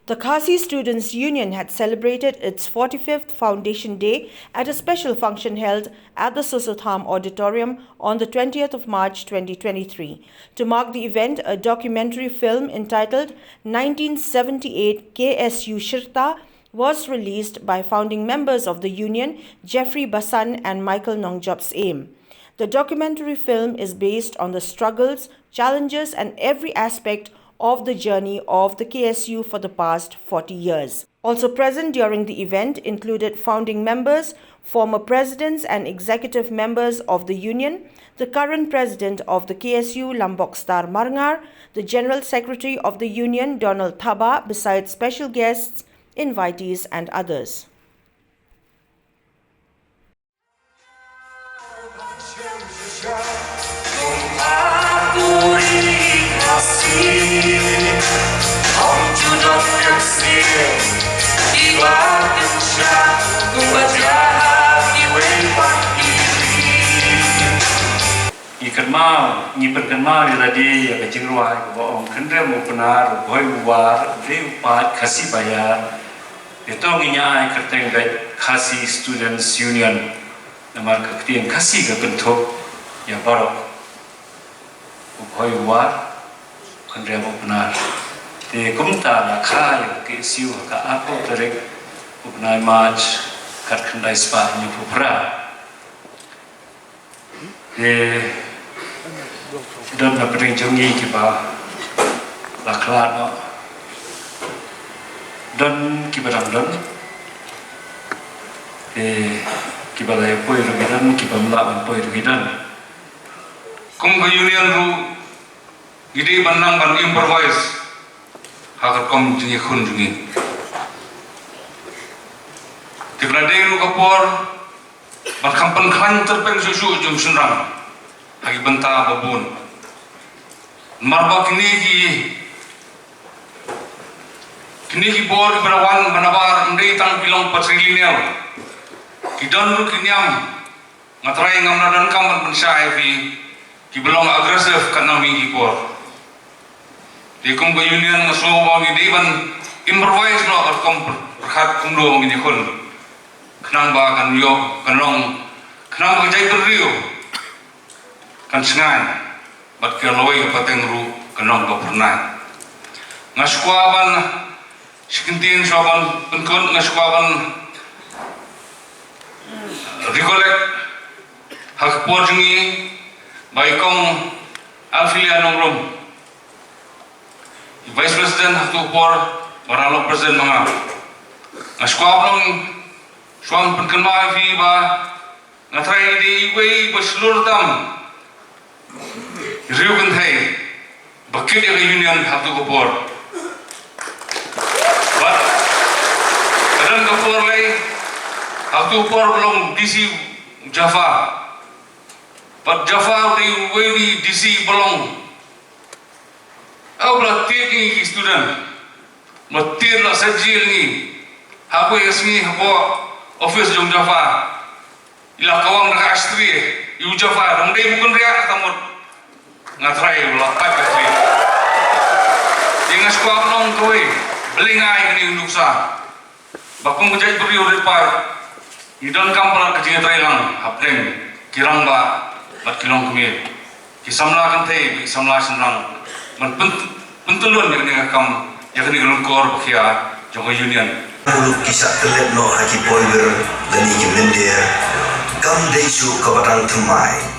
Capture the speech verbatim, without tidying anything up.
The Khasi Students' Union had celebrated its forty-fifth Foundation Day at a special function held at the Soso Tham Auditorium on the twentieth of March twenty twenty-three. To mark the event, a documentary film entitled nineteen seventy-eight K S U Shirta was released by founding members of the union, Jeffrey Basan and Michael Nongjop Syiem. The documentary film is based on the struggles, challenges, and every aspect of the journey of the K S U for the past forty years. Also present during the event included founding members, former presidents, and executive members of the union, the current president of the K S U, Lambok Star Marngar, the general secretary of the union, Donald Thabah, besides special guests, invitees, and others. Ngi kynmaw, ngi pynkynmaw ïa lade ïa ka jingrwai kaba ong, khynriam u Pnar, u Bhoi u War, u dei u paid Khasi Baïar. Ïa to ngin ïa ai kyrteng beit Khasi Students' Union. Namar ka ktien Khasi ka kynthup ïa baroh. U Bhoi u War, khynriam u Pnar. Te kumta la kha ïa ka K S U ha ka arphew tarik u bnai March, khatkhyndai spah hynñiewphew phra. Te don na pdeng jong ngi kiba la khlad noh. Don kiba dang don. Te kiba la ïa poi ruh ki don, kiba ym lah ban poi ruh ki don. Kum ka union ruh ngi dei ban nang ban improvise ha ka rukom jingïakhun jong ngi. Te ka la dei ruh ka por ban kham pynkhlaiñ tyrpeng shuh shuh jong shynrang ha ki bynta ba bun. Namar ba kine ki, kine ki bor kiba la wan ba nabar ym dei tang ki long patrilineal. Ki don ruh ki niam. Nga trai ngam la donkam ban pynshai ïa phi kiba long aggressive katno mi ki por. Te kum ka union nga sngew ba ngi dei ban improvise noh ka rukom pyrkhat kumno ngi ïakhun. Khnang ba kan ïoh, kan long, khnang ba ka jaitbynriew kan shngaiñ bad ka lawei ka pateng ruh kan long ka phyrnai. Nga sngewkwah ban Shi kyntien shuwa ban pynkut nga sngewbha ban recollect ha ka por jong ngi ba i Kong Alphelia Nongrum, i Vice President ha ka por ba la long President ma nga. Nga sngewbha ban shuwa ban pynkynmaw ïa phi ba nga trai i dei iwei ba shlur tam i riew kynthei ba kit ïa ka union ha tu ka por. Bad ka don ka por lei ha tu ka por ba long D C Jaffa. Bad Jaffa u dei uwei u D C ba long, u ba la tied ïa ngi ki student. Ba tied la sa jil ngi ha kawei ka sngi hapoh office jong Jaffa. I la kawang da ka ashtri, i u Jaffa dang dei u kynriah ka mut. Nga trai u la pat ka trai. Ïa nga sngewbha ban ong kawei, balei nga ai kane ka nuksa. Ba kum ka jaitbynriew rit paid, ngi donkam palat ka jingïatreilang hapdeng ki rangbah bad ki longkmie, ki samla kynthei, ki samla shynrang ban pyn, pyntyllun ïa kane ka kam, ïa kane ka lyngkor ba khia jong ka union. Ki shah klet noh ha ki poiwir lane ki mynder, kam dei shuh kaba dang thymmai.